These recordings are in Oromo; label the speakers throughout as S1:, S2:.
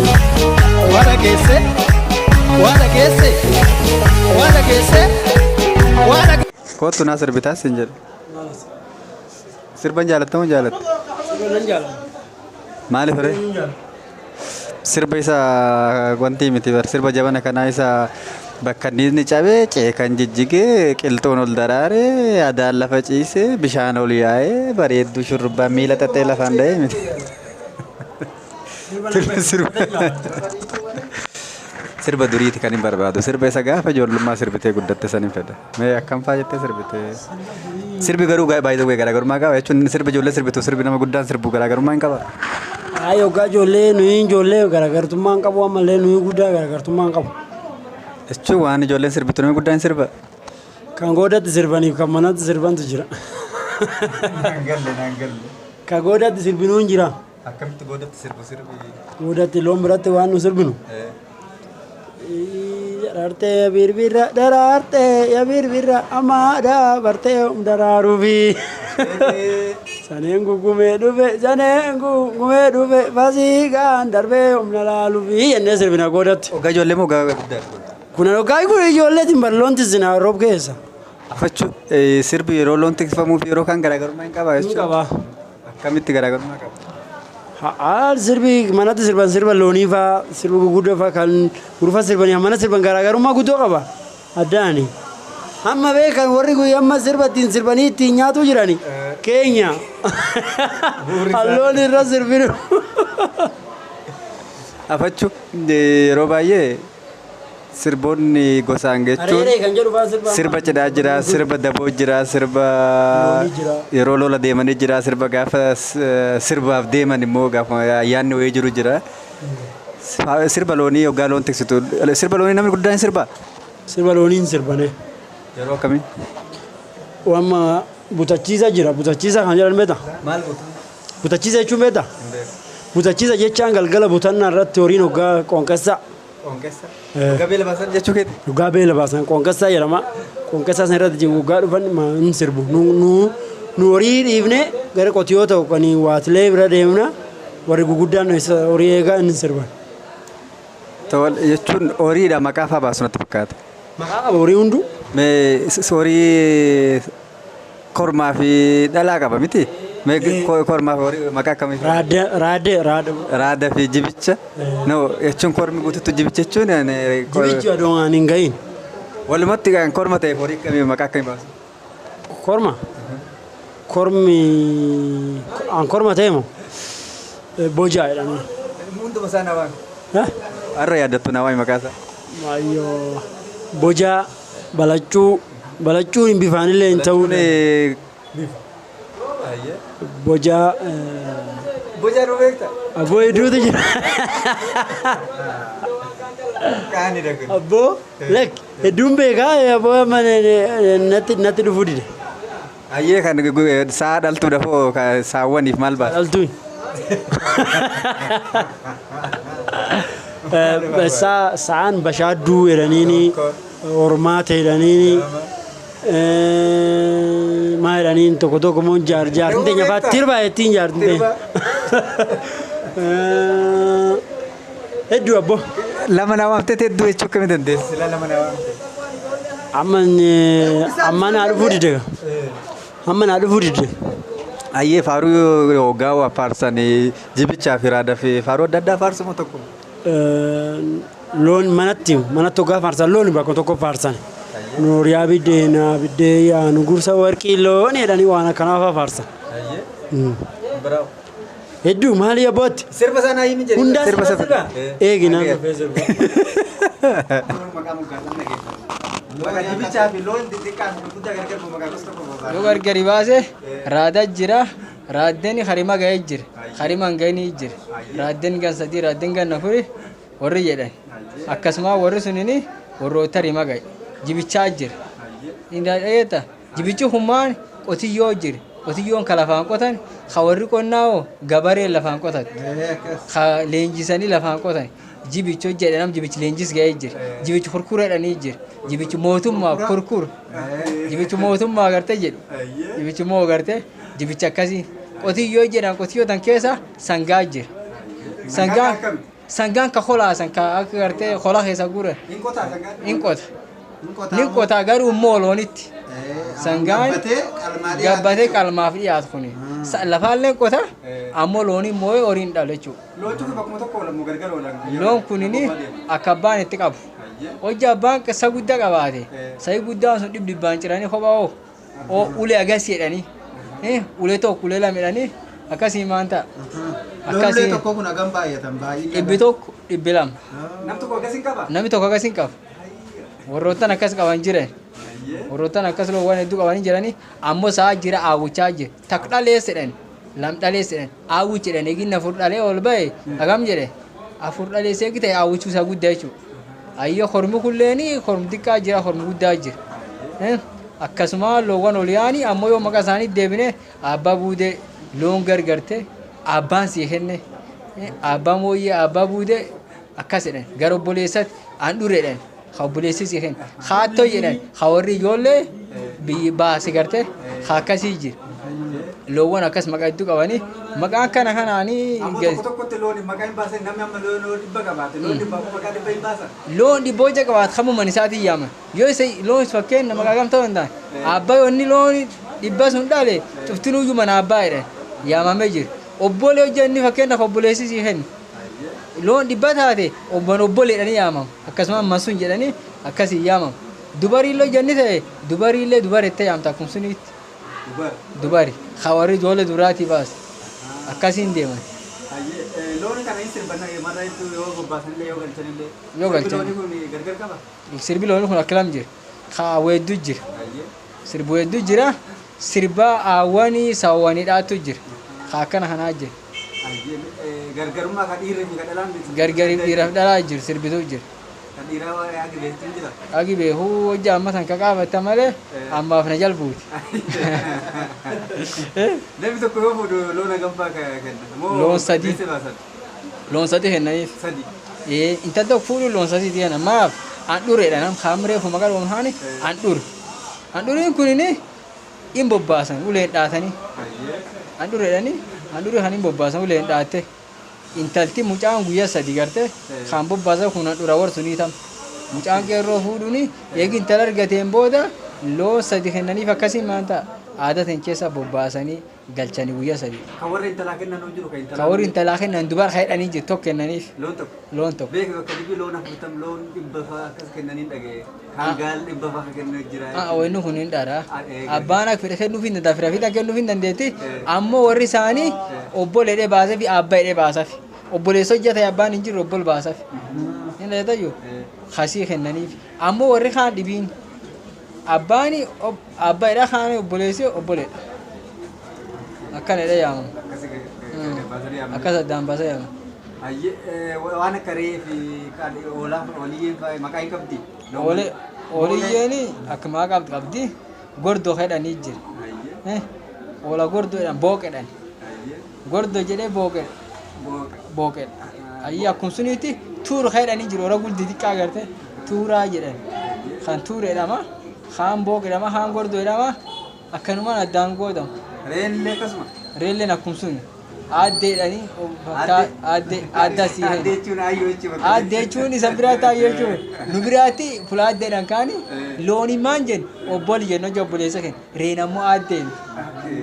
S1: Waa dhageesse, waa dhageesse, waa dhageesse, waa dhageesse.
S2: Kottu naa sirbitaas hin jedhe. Sirban jaalattamu jaalatta.
S3: Nan jaalladha.
S2: Maaliif ree? Sirba isa wanti miti bar sirba jabana kanaa isa bakka inni cabee ceekan jijjigee qilxuun ol daraaree adaan lafa ciisee bishaan ol yaa'ee bareedduu shurrubbaa miila xaxxee lafaan dha'ee miti. Sirba duriiti kan hin barbaadu. Sirba isa gaafa ijoollummaa sirbitee guddatte san hin fedha. Mee akkam faa jettee sirbitee? Sirbi garuu baay'ee garaagarummaa qaba jechuun sirba ijoollee sirbitu sirbi nama guddaan sirbu garaagarummaa hin qaba.
S3: Ay, hoggaa ijoollee nuyi ijoollee garaagartummaa hin qabu, ammallee nuyi guddaa garaagartummaa hin qabu.
S2: Jechuun waan ijoolleen sirbitu namni guddaan sirba.
S3: Kan goodatti sirbaniif kan manatti sirbantu jira.
S2: Naan galle, naan galle.
S3: Kan goodatti sirbinuu hin jira.
S2: Akkamitti goodatti sirbu sirbi?
S3: Goodatti loon biratti waan nu sirbinu. Daraartee birbirra, daraartee ya birbirra, amaadha bartee daraaruufi. Saneen gugumee dhufe, saneen gugumee dhufe, fasiigaan darbee humna laaluufi jennee sirbina goodatti.
S2: Hoggaa ijoollee moo hoggaa guddaa?
S3: Kun hoggaa kun ijoolleetiin bar loon tisina roob keessa.
S2: Afachuu sirbi yeroo loon tikfamuu fi yeroo kaan garaagarummaa hin qabaa
S3: Hin
S2: jechuudha.
S3: qaba.
S2: Akkamitti garaagarummaa qaba?
S3: Haa, sirbi manatti sirban sirba loonii faa, sirba gurguddoo faa kan gurfa sirbanii mana sirban garaagarummaa guddoo qaba. Addaani. Amma beekan warri guyyaa amma sirba ittiin sirbanii ittiin nyaatu jirani. Keenya. Halloon irra sirbinu.
S2: Afachuu yeroo baay'ee sirboonni gosaan jechuun
S3: Areeree kan jedhu faa sirba.
S2: Sirba cidhaa jira, sirba daboo jira, sirba
S3: Loonii jira.
S2: yeroo lola deemanii jira, sirba gaafa sirbaaf deeman immoo gaafa ayyaanni wayii jiru jira. Sirba loonii yoggaa loon tiksitu sirba loonii namni guddaan hin sirbaa?
S3: Sirba loonii hin sirbane.
S2: Yeroo akkamii?
S3: Amma butachiisa jira. Butachiisa kan jedhan beektaa?
S2: Maal butu?
S3: Butachiisa jechuun beektaa? Butachiisa jechaan galgala butannaa irratti horiin hoggaa qoonqessaa.
S2: Qoonqessa. Hoggaa beela baasan jechuu keeti?
S3: Hoggaa beela baasan qoonqessaa jedhama. Qoonqessaa sana irratti hoggaa dhufan hin sirbu. Nu horii dhiifne gara qotiyoo ta'u kan waatilee bira deemna, warri guguddaan horii eegaa hin sirban.
S2: Tole jechuun horiidha maqaa faa baasu natti fakkaata.
S3: Maqaa qaba horii hunduu.
S2: Mee horii kormaa fi dhalaa qaba miti? Mee kormaa fi horii maqaa akkamii?
S3: Raada, raada, raada.
S2: Raada fi jibicha. No, jechuun kormi guutuutti jibicha jechuun
S3: Jibichi adoo waan hin gahin.
S2: Walumatti kan korma ta'e horii akkamii maqaa akkamii baasu?
S3: Korma. Kormi an korma ta'e moo? Bojaa jedhama.
S2: Hunduma isaa na waami. Har'a yaadattu na waami maqaa isaa.
S3: Ayyoo, bojaa, balaccuu, balaccuun hin bifaanillee hin ta'uu. Bojaa.
S2: Bojaa nu beekta?
S3: Abboo, hedduutu jira.
S2: Qaanidha kun.
S3: Abboo, lak hedduun beekaa abboo, amma natti dhufuu dide.
S2: Ayyee, kan sa'a dhaltuudha foo saawwaniif maal baasa?
S3: Dhaltuun. Sa'aan bashaadduu jedhaniini, hormaata jedhaniini, maa jedhaniin, tokko tokko immoo jaartiin teenya fa'aa tirba jettiin jaartiin teenya. Hedduu abboo.
S2: Lama na waamtee hedduu jechuu akkamii dandeessi? Sila lama na waamte.
S3: Amma amma naa dhufuu dide. Amma naa dhufuu dide.
S2: Ayyee, faaruu hoggaa waa faarsanii jibichaa fi raada fi faaruu adda addaa faarsuma tokko.
S3: Loon manatti hoggaa faarsan loon bakka tokko faarsan. Nooriyaa biddeenaa biddee yaanu gursa warqii loon jedhanii waan akkanaa fa'aa faarsan. Hedduu maali abbootti?
S2: Sirba sana himi jedhi.
S3: Hundaa
S2: Sirba
S3: sirba
S2: sirba.
S3: sirba. Eegi naan dhufee sirba.
S2: Jibichaa fi loon xixiqqaa fi gurguddaa gargar maqaa gosa tokko
S4: Yoo gargari baase, raada jira, raaddeen harima ga'ee jira, harima hin ga'inii jira, raaddeen gan 3, raaddeen gan 4 warri jedhan, akkasuma warri sunini warroota harima ga'e jibichaa jira. Dhageetta, jibichi hummaan qotiyyoo jira, qotiyyoon ka lafaan qotan, ka warri qonnaa hoo gabareen lafaan qotan, ka leenjisanii lafaan qotan jibichi jedhe, nam jibichi leenjis ga'ee jira, jibichi kurkureedhanii jira, jibichi mootummaa kurkur, jibichi mootummaa garte jedhu, jibichi moo garte, jibichi akkasii qotiyyoo jedhan. Qotiyyoo tan keessa sangaa jira, sangaa. Sangaan ka kolaasan ka akka gartee kola keessa guuran.
S2: Hin qotaa sangaan?
S4: Hin qota.
S5: Hin qotaa
S4: Ni
S5: moo?
S4: qota garuu immoo loonitti. Sangaan
S5: Gabbatee qalmaa dhiyaatu
S4: gabbatee qalmaaf dhiyaatu kuni. Lafaallee qota ammoo looniin moo'ee horiin dhalu jechuudha.
S2: Loon cufi bakkuma tokko oolan moo gargar oolan?
S4: Loon kunini akka abbaan itti qabu. Hojii abbaan sa guddaa qabaate sa'i guddaan sun dhib dhibbaan ciranii kophaa oo oo ulee agas jedhanii ulee tokko ulee lama jedhanii akkasii maan ta'a.
S5: Loon ulee tokko kun hagam baay'atan baay'inni?
S4: 100 200.
S2: Nam tokko akkas hin qaba?
S4: Namni tokko akkas hin qabu. Warroottan akkas qaban jiran. Warroottan akkas loowwan hedduu qabanii jiranii ammoo sa'a jira aawwichaa jira. Takka dhalees jedhan lam dhalees jedhan aawwichi jedhan eegin afur dhalee ol ba'e hagam jedhe afur dhalees eegi ta'e aawwichuu isaa guddaa jechuudha. Ayyoo hormi kulleeni hormi xiqqaa jira hormi guddaa jira. Akkasuma loowwan ol yaani ammoo yoo maqaa isaanii deebine abbaa buudee loon gargarte abbaan sii kenne abbaa mooyyee abbaa buudee akkas jedhan gara obboleessatti an dure jedhan ka obboleessi sii kenne haattoo jedhan ka warri ijoollee biyyi baase garte ka akkasii jira. Loowwan akkas maqaa hedduu qabanii maqaan kana kanaanii
S2: Ammoo tokko tokkotti loon maqaa hin baasan namni amma loon 100 qabaate loon dhibba maqaa 100 hin baasan.
S4: Loon dhibba hojja qabaat kamuman isaatiin yaaman. Yoo isa loon fakkeenya maqaa kam ta'uu danda'an. Abbaa yoo inni loon 100 sun dhale cuftinuyyuu mana abbaa jedhan yaamamee jira. Obbolee hojja inni fakkeenyaaf obboleessi sii kennu. Loon 100 taate obban obbolee jedhanii yaamamu. Akkasuma masuun jedhanii akkasii yaamamu. Dubariillee hojja inni ta'e dubariillee dubara itti yaamta akkuma suniitti. Dubari hawarri ijoollee duraatii baase akkasiin deeman.
S2: Loon kana hin sirban marra hedduu yoo bobbaasanillee yoo galchanillee.
S4: Yoo galchan.
S2: Sirbi loonii kun gargar qaba?
S4: Sirbi loonii kun akka lam jira. Haa weedduu jira. Sirbi weedduu jira. Sirba aawwanii saawwaniidhaatu jira. Haa akkana kanaa jira.
S2: Gargarummaa ka dhiirri fi ka dhalaan.
S4: Gargari dhiiraaf dhalaa jira sirbituu jira.
S2: Kan dhiiraa waa agi beektu jira.
S4: Agi beekuu hojii amma san ka qabatta malee ammaaf na jalbuuti.
S2: Namni tokko yoo fuudhu loon hagam fa'aa kenna? Moo
S4: Loon sadi.
S2: beeksisa baasan?
S4: Loon sadi kennaniif.
S2: Sadi.
S4: Intalli tokko fuudhu loon sadi kenna. Maaf an dhureedha nam kaamree ofuma qabu haani an dhure. An dhuriin kunini hin bobbaasan uleen dhaatanii. An dhureedhani an dhure kan hin bobbaasan uleen dhaatte. Intalti mucaan guyyaa sadi garte kan bobbaasan kun an dhura warsunii tam. Mucaan qeerroo fuudhuuni eegi intala argateen booda loon sadi kennaniif akkasiin maan ta'a aadaa tan keessa bobbaasanii galchanii guyyaa sadi.
S2: Kan warra intalaa kennan hoo jiru kan intalaa.
S4: Kan warri intalaa kennan dubara hedhanii jiru tokko kennaniif.
S2: Loon tokko.
S4: Loon tokko.
S2: Beeku bakka dhibbi loon 40 loon 100 fa'aa akkas kennaniin dhaga'e. Kan gaal 100 fa'aa kennan jira.
S4: Wanni kun hin dhara. Abbaan akka fedhe kennuuf hin danda'a fira fiixaan kennuuf hin dandeetti. Ammoo warri isaanii obboleedhee baasee fi abbaa hidhee baasaaf. Obboleessa hojjate abbaan hin jiru obbol baasaaf. Hin dhalatayyu kasii kennaniif. Ammoo warri kaan dhibiin abbaan abbaa hidhaa kaan obboleessi obboleedha. Akkana hidhee yaamamu. Akkas addaan baasee yaamamu.
S2: Waan akka re'ee fi hoolaa holiyyeen fa'aa maqaa hin qabdi.
S4: Holiyyeen akka maqaa qabdi gordoo jedhanii jira. Hoola gordoo jedhan booqedhan. Gordoo jedhee booqedha. Booqedha. Ayyee akkuma sunitti tuura jedhanii jiru hoola guddi xiqqaa garte tuuraa jedhan. Kan tuura jedhama, kaan booqedhama, kaan gordoo jedhama akkanumaan addaan goodamu.
S2: Re'een illee akkasuma.
S4: Reelleen akkuma suni. Aaddee jedhanii aaddee aaddaa sii
S2: Aaddee jechuun aayyoo jechuudha.
S4: Aaddee jechuun isa biraa taa'e jechuudha. Nu biraatti fuula aaddeedhaan kaani looniin maan jennu obboli jennu hojii obboleessa kenna. Reen ammoo aaddeen.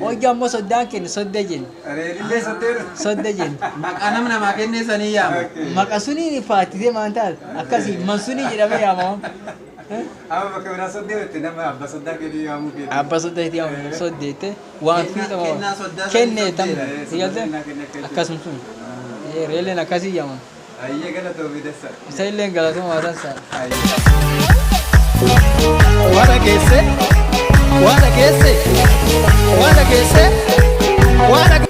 S4: Hojii ammoo soddaan kennu sodda jennu.
S2: Reen illee soddeedha.
S4: Sodda jennu.
S5: Maqaa nama namaa kennee sanii yaama.
S4: Maqa suniin faattitee maan taate akkasii mansunii jedhamee yaamama.
S2: Amma bakka biraa soddee jette nama abbaa soddaa kennee yaamuu feete.
S4: Abbaa soddaa itti yaamamu soddeette waan fiixama
S5: Kennaa soddaa
S4: kennee tam
S2: soddeedha.
S4: sigalte akkasum sun reelleen akkasii yaamamu.
S2: Ayyee galatoomi dassa.
S4: Isa illee galatoomaa dansa.
S1: Waan dhageesse, waan dhageesse, waan dhageesse, waan dhageesse.